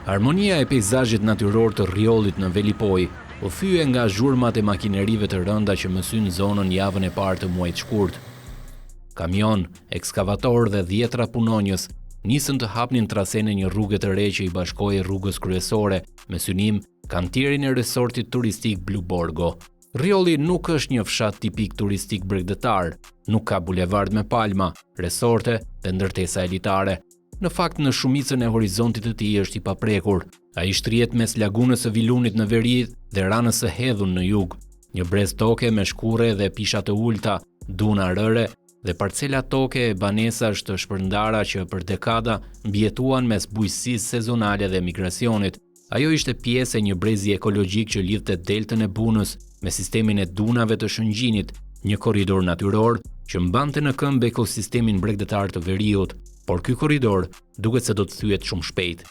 Harmonia e peizazhit natyror të Rrjollit në Velipojë u thye nga zhurmat e makinerive të rënda që mësynë zonën javën e parë të muajit shkurt. Kamionë, ekskavatorë dhe dhjetra punonjës nisën të hapnin trasenë e një rruge të re që i bashkohej rrugës kryesore me synim kantierin e resortit turistik Blu Borgo. Rrjolli nuk është një fshat tipik turistik bregdetar, nuk ka bulevard me palma, resorte dhe ndërtesa elitare. Në fakt, në shumicën e horizontit të tij është i paprekur. Ai shtrihet mes lagunës së Vilunit në veri dhe Ranës së Hedhun në jug. Një brez toke me shkurre dhe pisha të ulëta, duna rëre dhe parcela toke e banesash të shpërndara që për dekada mbijetuan mes bujqësisë sezonale dhe migracionit. Ajo ishte pjesë e një brezi ekologjik që lidhte deltën e Bunës me sistemin e dunave të Shëngjinit, një korridor natyror që mbante në këmbë ekosistemin bregdetar të veriut, por ky korridor duket se do të thyhet shumë shpejt.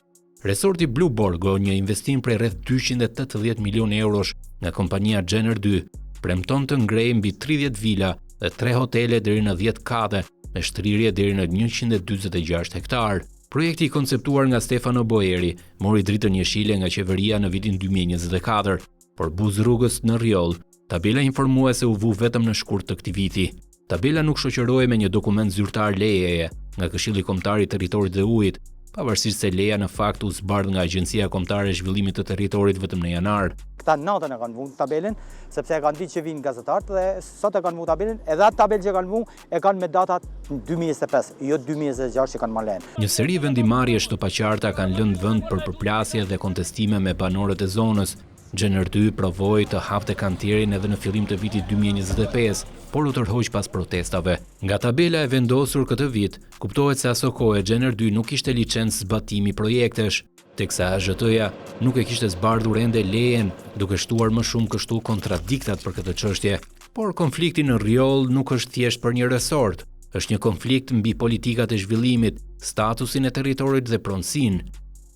Resorti Blu Borgo, një investim prej rreth 280 milionë eurosh nga kompania Gener 2, premton të ngrejë mbi 30 vila dhe 3 hotele deri në 10 kate, me shtrirje deri në 146 hektarë. Projekti i konceptuar nga Stefano Boeri mori dritën jeshile nga qeveria në vitin 2024, por buzë rrugës në Rrjoll, tabela informuese u vu vetëm në shkurt të këtij viti. Tabela nuk shoqërohej me një dokument zyrtar lejeje nga Këshilli Kombëtar i Territorit dhe Ujit, pavarësisht se leja në fakt u zbardh nga Agjencia Kombëtare e Zhvillimit të Territorit vetëm në janar. Këta natën e kanë vunë tabelën, sepse e kanë ditë që vinë gazetarët dhe sot e kanë vunë tabelën, edhe atë tabelë që kanë vunë e kanë me datat 2025, jo 2026 që kanë marrë lejen. Një seri vendimmarrjesh të paqarta kanë lënë vend për përplasje dhe kontestime me banorët e zonës. Gener 2 provoi të hapte kantierin edhe në fillim të vitit 2025, por u tërhoq pas protestave. Nga tabela e vendosur këtë vit, kuptohet se asokohe Gener 2 nuk kishte licencë zbatimi projektesh. Teksa AZHT-ja nuk e kishte zbardhur ende lejen, duke shtuar më shumë kështu kontradiktat për këtë çështje. Por konflikti në Rrjoll nuk është thjesht për një resort, është një konflikt mbi politikat e zhvillimit, statusin e territorit dhe pronësinë.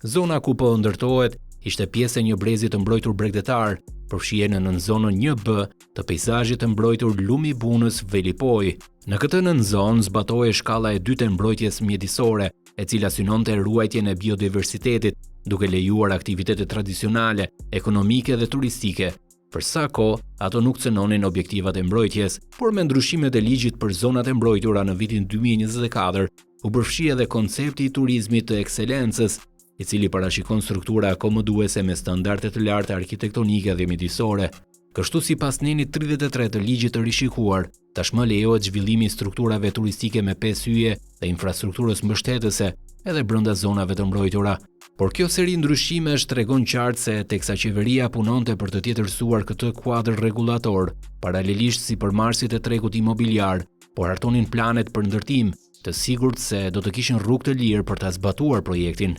Zona ku po ndërtohet ishte pjesë e një brezi të mbrojtur bregdetar, përfshihej në nënzonën 1B të peizazhit të mbrojtur Lumi i Bunës Velipojë. Në këtë nënzonë zbatohej shkalla e dytë e mbrojtjes mjedisore, e cila synonte ruajtjen e biodiversitetit, duke lejuar aktivitete tradicionale, ekonomike dhe turistike, për sa kohë ato nuk cënonin objektivat e mbrojtjes, por me ndryshimet e ligjit për zonat e mbrojtura në vitin 2024, u përfshi edhe koncepti i turizmit të ekselencës, i cili parashikon struktura akomoduese me standarde të larta arkitektonike dhe mjedisore. Kështu sipas nenit 33 të ligjit të rishikuar, tashmë lejohet zhvillimi i strukturave turistike me 5 yje dhe infrastrukturës mbështetëse edhe brenda zonave të mbrojtura. Por kjo seri ndryshimesh tregon qartë se teksa qeveria punonte për të tjetërsuar këtë kuadër rregullator, paralelisht sipërmarrësit e tregut imobiliar po hartonin planet për ndërtim, të sigurt se do të kishin rrugë të lirë për ta zbatuar projektin.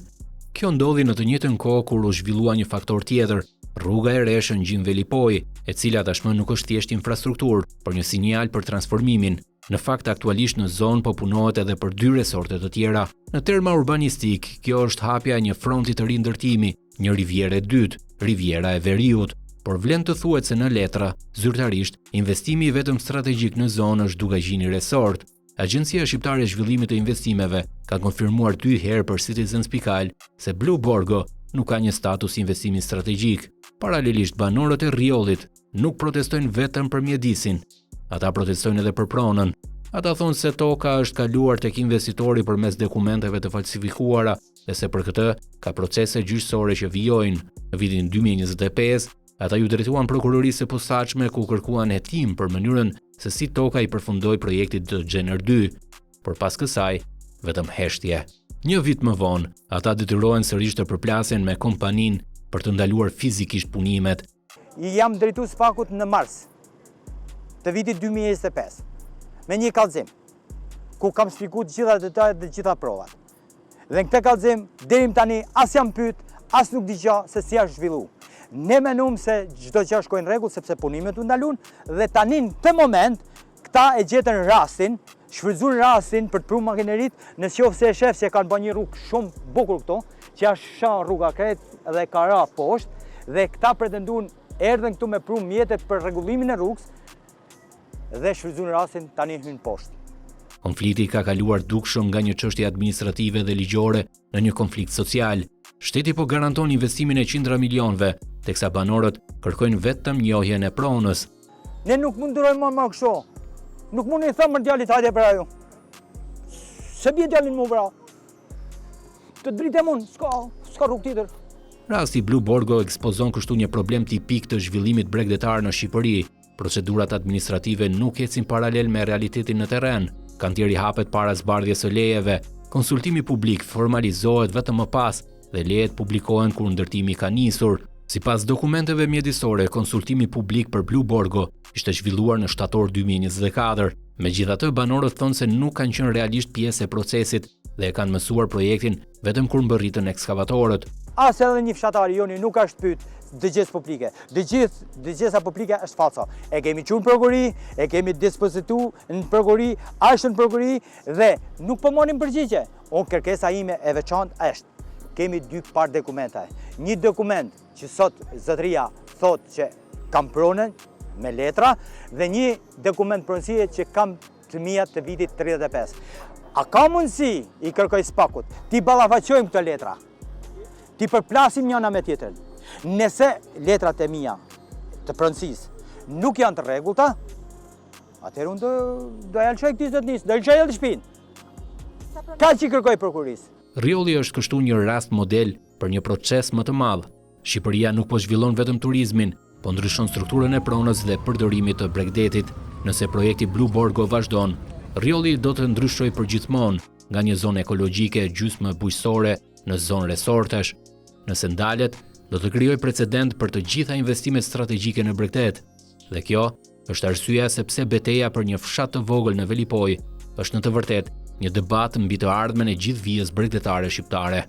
Kjo ndodhi në të njëjtën kohë kur u zhvillua një faktor tjetër, rruga e re Shëngjin-Velipojë, e cila tashmë nuk është thjesht infrastrukturë, por një sinjal për transformimin. Në fakt, aktualisht në zonë po punohet edhe për dy resorte të tjera. Në terma urbanistik, kjo është hapja e një fronti të ri ndërtimi, një rivierë e dytë, Riviera e Veriut. Por vlen të thuhet se në letra, zyrtarisht, investimi i vetëm strategjik në zonë është Dukagjini Resort. Agjencia Shqiptare e Zhvillimit të Investimeve ka konfirmuar dy herë për Citizens Pikal se Blu Borgo nuk ka një status investimi strategjik. Paralelisht, banorët e Rrjollit nuk protestojnë vetëm për mjedisin. Ata protestojnë edhe për pronën. Ata thonë se toka është kaluar tek investitori përmes dokumenteve të falsifikuara dhe se për këtë ka procese gjyqësore që vijojnë. Në vitin 2025, Ata iu drejtuan prokurorisë së posaçme ku kërkuan hetim për mënyrën se si toka i përfundoi projektit të Gener 2, por pas kësaj vetëm heshtje. Një vit më vonë, ata detyrohen sërish të përplasen me kompaninë për të ndaluar fizikisht punimet. I jam drejtu SPAK-ut në mars të vitit 2025 me një kallëzim ku kam shpjeguar të gjitha detajet dhe të gjitha provat. Dhe në këtë kallëzim, deri më tani, as jam pyet, as nuk di gjë se si është zhvillu. Ne menum se çdo gjë shkoi në rregull sepse punimet u ndalun dhe tani në këtë moment këta e gjetën rastin, shfrytëzuan rastin për të pru makinerit, në qoftë se e shef që kanë bërë një rrugë shumë bukur këtu, që është sha rruga krejt dhe ka ra poshtë dhe këta pretendun erdhën këtu me pru mjetet për rregullimin e rrugës dhe shfrytëzuan rastin tani hyn poshtë. Konflikti ka kaluar dukshëm nga një çështje administrative dhe ligjore në një konflikt social. Shteti po garanton investimin e qindra milionëve, teksa banorët kërkojnë vetëm njohjen e pronës. Ne nuk mund durojmë më më kështu. Nuk mund i thëmë djalit hajde vraju. Se bje djalin mu vra. Të dritem unë, s'ka, s'ka rrugë tjetër. Rasti Blu Borgo ekspozon kështu një problem tipik të zhvillimit bregdetar në Shqipëri. Procedurat administrative nuk ecin paralel me realitetin në terren. Kantieri hapet para zbardhjes së lejeve. Konsultimi publik formalizohet vetëm më pas dhe lejet publikohen kur ndërtimi ka nisur. Sipas dokumenteve mjedisore, konsultimi publik për Blu Borgo ishte zhvilluar në shtator 2024. Megjithatë, banorët thonë se nuk kanë qenë realisht pjesë e procesit dhe e kanë mësuar projektin vetëm kur mbërritën ekskavatorët. As edhe një fshatar joni nuk është pyet dëgjesë publike. Dëgjesë, dëgjesa publike është falso. E kemi çu në prokurori, e kemi dispozitu në prokurori, është në prokurori dhe nuk po marrim përgjigje. Unë kërkesa ime e veçantë është kemi dy par dokumente. Një dokument që sot zotëria thotë që kam pronën me letra dhe një dokument pronësie që kam të mia të vitit 35. A ka mundësi, i kërkoj SPAK-ut, t'i ballafaqojmë këto letra, t'i përplasim njëna me tjetrën. Nëse letrat e mia të pronësisë nuk janë të rregullta, atëherë unë do, do ja lëshoj këtij zotnisë, do lëshoj edhe shpinë. Kaq i kërkoj prokurorisë. Rrjolli është kështu një rast model për një proces më të madh. Shqipëria nuk po zhvillon vetëm turizmin, po ndryshon strukturën e pronës dhe përdorimit të bregdetit. Nëse projekti Blu Borgo vazhdon, Rrjolli do të ndryshojë përgjithmonë nga një zonë ekologjike gjysmë bujqësore në zonë resortesh. Nëse ndalet, do të krijojë precedent për të gjitha investimet strategjike në bregdet. Dhe kjo është arsyeja se pse beteja për një fshat të vogël në Velipojë është në të vërtetë një debat mbi të ardhmen e gjithë vijës bregdetare shqiptare.